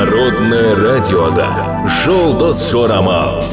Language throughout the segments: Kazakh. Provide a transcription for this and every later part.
Народное радиода «Жұлдыз жорамал».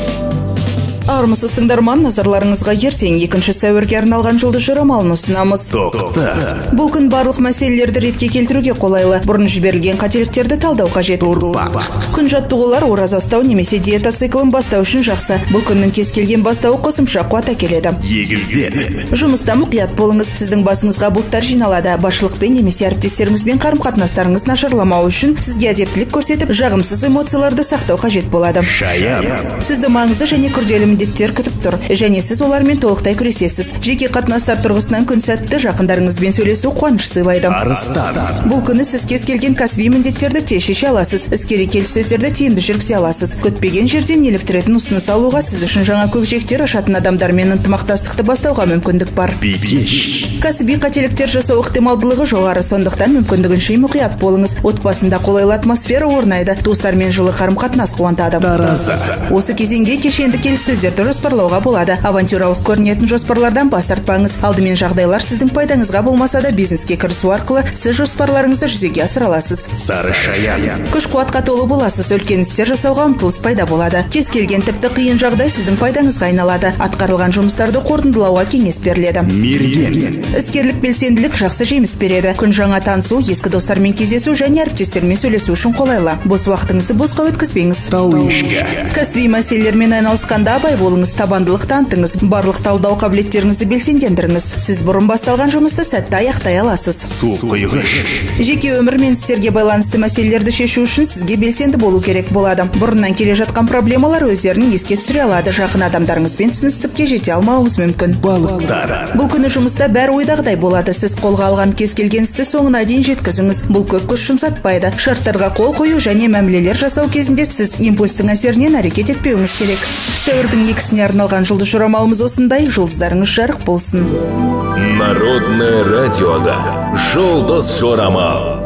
Армысыз, тыңдарман! Назарларыңызға ертең, 2 сәуірге арналған жұлдыз жорамалын ұсынамыз. Тоқта. Бұл күн барлық мәселелерді ретке келтіруге қолайлы. Бұрын жіберілген қателіктерді талдау қажет. Торпақ. Күн жаттығулар, ораза ұстау немесе диета циклін бастау үшін жақсы. Бұл күннің кез келген бастауы қосымша қуат әкеледі. Егіздер. Жұмыста мұқият болыңыз, сіздің басыңызға бұлттар жиналады. Басшылықпен немесе әріптестеріңізбен қарым қатынастарыңыз нашарламауы үшін сізге әдептілік көрсетіп, жағымсыз эмоцияларды сақтау қажет болады. Шаян. Сізді маңызды және күрделі міндеттер күтіп тұр және сіз олармен толықтай күресесіз. Жеке қатынастар тұрғысынан күн сәтті, жақындарыңызбен сөйлесу қуаныш сыйлайды. Арыстан. Бұл күні сіз кез келген кәсіби міндеттерді тез шеше аласыз, іскери келіссөздерді тиімді жүргізе аласыз. Күтпеген жерден еліктіретін ұсыныс алуға, сіз үшін жаңа көкжиектер ашатын адамдармен ынтымақтастықты бастауға мүмкіндік бар. Бикеш. Кәсіби қателіктер жасау ықтималдылығы жоғары, сондықтан мүмкіндігінше мұқият болыңыз. Отбасында қолайлы атмосфера орнайды, туыстармен жылы қарым қатынас қуантады. Таразы. Осы кезеңге кешенді келіссөздерді жоспарлауға болады. Авантюралық көрінетін жоспарлардан бас тартпаңыз. Алдымен жағдайлар сіздің пайдаңызға болмаса да, бизнеске кірісу арқылы сіз жоспарларыңызды жүзеге асыра аласыз. Сары шаян. Күш қуатқа толы боласыз, үлкен істер жасауға ұмтылыс пайда болады. Кез келген, тіпті қиын жағдай сіздің пайдаңызға айналады. Атқарылған жұмыстарды қорытындылауға кеңес беріледі. Мерген. Іскерлік белсенділік жақсы жеміс береді. Күн жаңа танысу, ескі достармен кездесу және әріптестермен сөйлесу үшін қолайлы. Бос уақытыңызды босқа өткізбеңіз. Тау ешкі. Кәсіби мәселелермен айналысқанда абай болыңыз, табандылық танытыңыз, барлық талдау қабілеттеріңізді белсендендіріңіз. Сіз бұрын басталған жұмысты сәтті аяқтай аласыз. Су құйғыш. Жеке өмір мен істерге байланысты мәселелерді шешу үшін сізге белсенді болу керек болады. Бұрыннан келе жатқан проблемалар өздерін еске түсіре алады. Жақын адамдарыңызбен түсіністікке жете алмауыңыз мүмкін. Балықтар. Бұл күні жұмыста бәрі ойдағыдай болады. Сіз қолға алған кез келген істі соңына дейін жеткізіңіз. Бұл көп күш жұмсатпайды. Шарттарға қол қою және мәмілелер жасау кезінде сіз импульстің әсерінен әрекет етпеуіңіз керек. Сәуірдің 2-сіне арналған жұлдыз жорамалымыз осындай. Жұлдыздарыңыз жарық болсын! Народное радиода «Жұлдыз жорамал».